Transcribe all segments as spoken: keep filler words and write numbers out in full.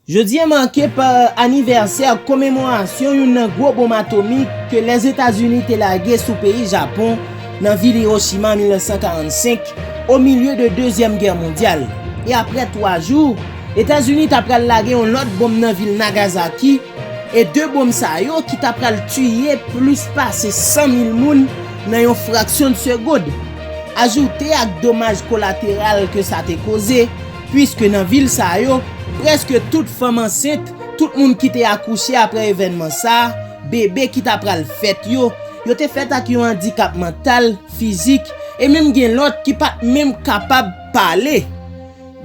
Jodi a make pa anivèsè komemorasyon youn nan gwo bonm atomik ke Lèzetazini te lage sou peyi Japon nan vil Hiroshima an mil nèf san karannsenk, o milye de Dezyèm Gè Mondyal. E apre twa jou, Etazini ta pral lage yon lòt bonm nan vil Nagasaki, e de bonm sa yo ki ta pral tiye plis pase san mil moun nan yon fraksyon de segond. Ajoute ak domaj kolateral ke sa te koze, piske nan vil sa yo, prèske tout fanm ansent, tout moun ki te akouche apre evènman sa a, bebe ki ta pral fèt yo, yo te fèt ak yon andikap mantal, fizik, e menm gen lòt ki pa t menm kapab pale.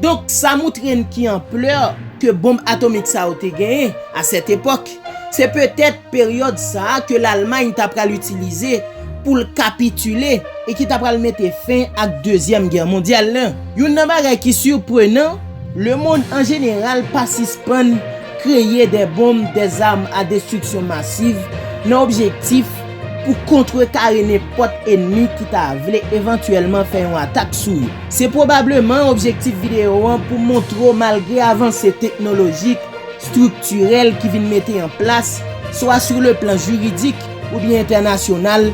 Donk, sa moutre n ki anplè ke bonm atomik sa yo te genyen a sèt epòk. Se petèt peryòd sa a ke Lalmay ta pral itilize pou l kapitile e ki ta pral mete fen ak Dezyèm Gè Mondyal la. Youn nan bagay ki siprenan, lemonn an jeneral pa sispann kreye de bonm, de zam a destriksyon masiv nan objektif pou kontrekare nenpòt ènmi ki ta vle evantyèlman fè yon atak sou yo. Se pwobableman objektif videyo an pou montre w malgre avanse teknolojik, estriktirèl ki vin mete an plas, swa sou le plan jiridik oubyen entènasyonal,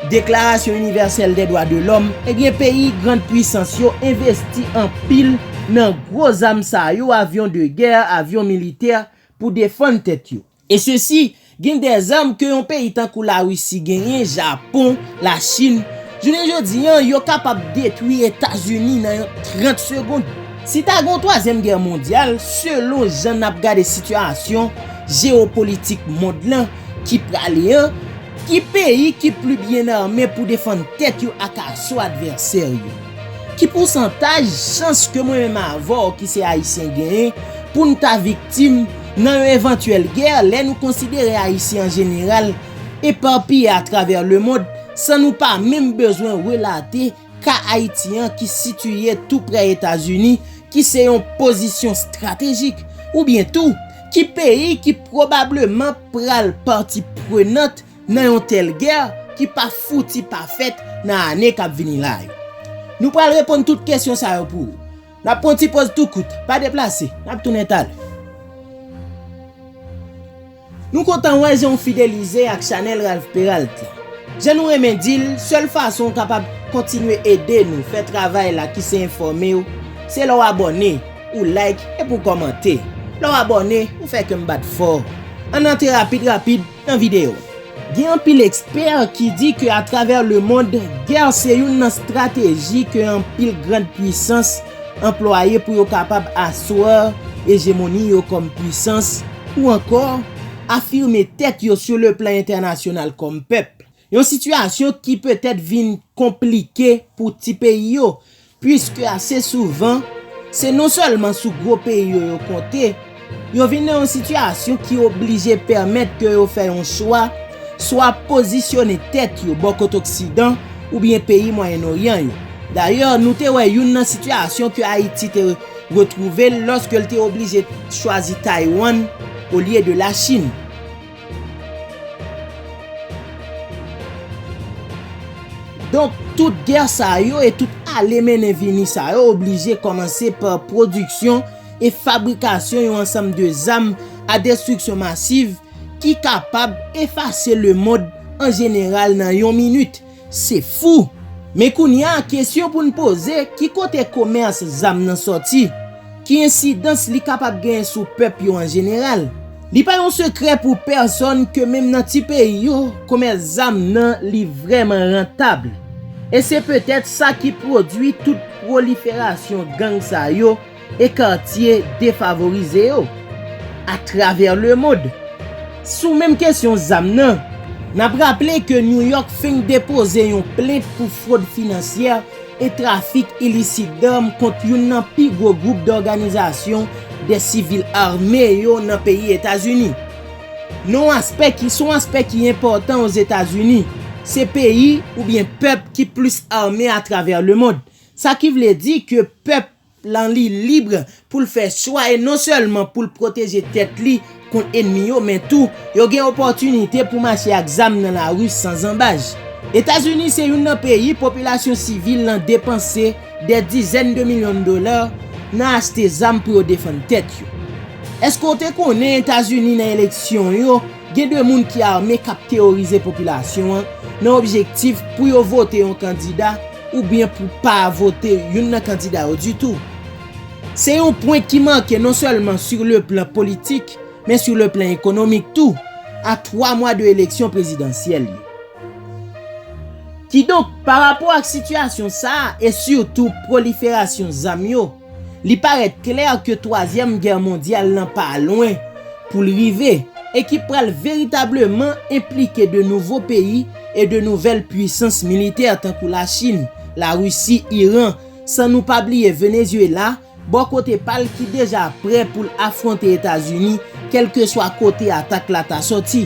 Deklarasyon Inivèsèl dè Dwa de Lòm, ebyen peyi grann pwisans yo envesti anpil nan gwo zam sa yo, avyon de gè, avyon militè, pou defann tèt yo. E sesi, gen de zam ke yon peyi tankou Larisi genyen, Japon, Lachin, jounen jodi an, yo kapab detwi Etazini nan yon trant segond. Si ta gen yon twazyèm gè mondyal, selon jan n ap gade sitiyasyon jewopolitik mond lan ki prale an, ki peyi ki pli byen ame pou defann tèt yo ak aso advèsè yo? Ki pousantaj chans ke mwen menm avè w ki se Ayisyen genyen pou n ta viktim nan yon evantyèl gè lè nou konsidere Ayisyen an jeneral epapiye atravè lemond san nou pa menm bezwen relate ka Ayiti an ki sitiye tou prè Etazini ki se yon pozisyon estratejik, oubyen tou ki peyi ki pwobableman pral pati prenant nan yon tèl gè ki pa fouti pa fèt nan ane k ap vini la yo? Nou pral reponn tout kesyon sa yo pou ou. N ap pran yon ti poz tou kout, pa deplase, n ap tounen talè. Nou kontan wè jan w fidelize ak chanèl Ralph Peralt la. Jan nou renmen di l, sèl fason w kapab kontinye ede nou fè travay la ki se enfòme w, se lè w abòne, ou like epi w kòmante. Lè w abòne, ou fè kè m bat fò. Ann antre rapid rapid nan videyo. Gen anpil ekspè ki di ke atravè lemond, gè se youn nan estrateji ke anpil grann pwisans anplwaye pou yo kapab aswè ejemoni yo kòm pwisans, ou ankò afime tèt yo sou le plan entènasyonal kòm pèp. Yon sitiyasyon ki petèt vin konplike pou ti peyi yo, piske ase souvan, se non sèlman sou gwo peyi yo yo konte, yo vin nan yon sitiyasyon ki oblije pèmèt ke yo fè yon chwa, swa pozisyone tèt yo bò kot Oksidan oubyen peyi Mwayen Oryan yo. Dayè, nou te wè youn nan sitiyasyon ke Ayiti te retwouve l lòske l te oblije chwazi Taiwan olye de Lachin. Donk, tout gè sa yo e tout ale mennen vini sa yo oblije kòmanse pa pwodiksyon e fabrikasyon yon ansanm de zam a destriksyon masiv ki kapab efase lemond an jeneral nan yon minit. Se fou! Men kounye a, kesyon pou n poze, ki kote komès zam nan sòti? Ki ensidans li kapab genyen sou pèp yo an jeneral? Li pa yon sekrè pou pèsonn ke menm nan ti peyi yo, komès zam nan li vrèman rantab. E se petèt sa ki pwodui tout pwoliferasyon gang sa yo e katye defavorize yo atravè lemond. Sou menm kesyon zam nan, n ap raple ke New York fenk depoze yon plent pou fwod finansyè e trafik ilisit dam kont youn nan pi gwo gwoup dòganizasyon de sivil ame yo nan peyi Etazini. Non aspè ki, se yon aspè ki enpòtan Ozetazini, se peyi oubyen pèp ki plis ame atravè lemond. Sa ki vle di ke pèp lan li lib pou l fè chwa e non sèlman pou l pwoteje tèt li kont ènmi yo, men tou, yo gen opòtinite pou mache ak zam nan lari san zanbaj. Etazini se youn nan peyi popilasyon sivil lan depanse dè dizèn de milyon dola nan achte zam pou yo defann tèt yo. Èske w te konnen Etazini nan eleksyon yo, gen de moun ki ame k ap teworize popilasyon an nan objektif pou yo vote yon kandida oubyen pou pa vote youn nan kandida yo ditou? Se yon pwen ki manke non sèlman sur le plan politik, men sur le plan économique tou, a twa mwa de eleksyon prezidansyèl yo. Kidonk, pa rapò ak sitiyasyon sa a e sitou pwoliferasyon zam yo, li parèt klè ke twazyèm gè mondyal lan pa lwen pou l rive e ki pral veritableman enplike de nouvo peyi e de nouvèl pwisans militè tankou Lachin, Larisi, Iran, san nou pa bliye Venezuela, bò kote pa l ki deja prè pou l afwonte Etazini, kèlkeswa kote atak la ta sòti.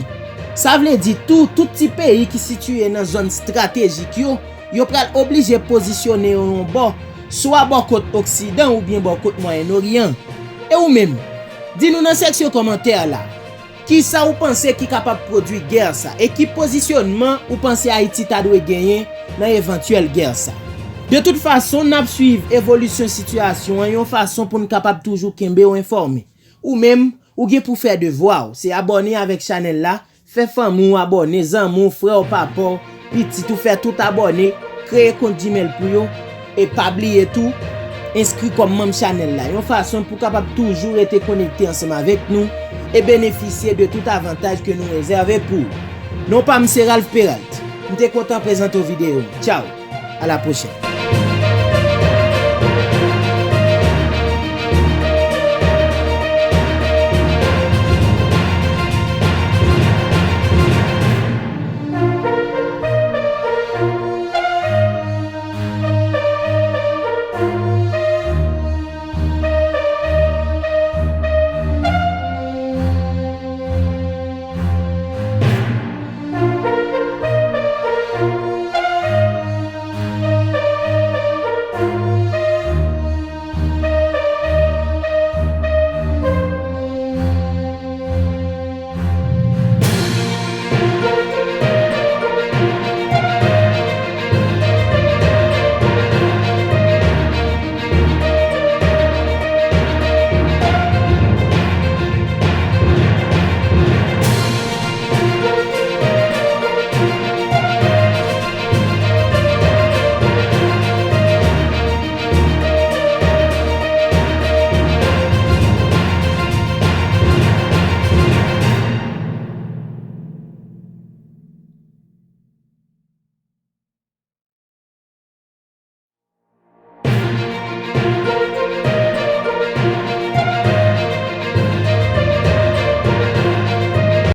Sa vle di tou, tout ti peyi ki sitiye nan zòn estratejik yo, yo pral oblije pozisyone yo yon bò, swa bò kot Oksidan oubyen bò kot Mwayen Oryan. E ou menm? Di nou nan seksyon kòmantè la, kisa ou panse ki kapab pwodui gè sa e ki pozisyonman ou panse Ayiti ta dwe genyen nan evantyèl gè sa? De tout fason, n ap swiv evolisyon sitiyasyon an yon fason pou n kapab toujou kenbe w enfòme. Ou menm, ou gen pou fè devwa w, se abòne avèk chanèl la, fè fanmi w abòne, zanmi w, frè w, papa w, pitit ou, fè tout abòne, kreye kont Gmail pou yo, e pa bliye tou, enskri kòm manm chanèl la, yon fason pou w kapab toujou rete konekte ansanm avèk nou e benefisye de tout avantaj ke nou rezève pou ou. Non pa m se Ralph Peralt. M te kontan prezante w videyo. Tchaw, a la pwochèn.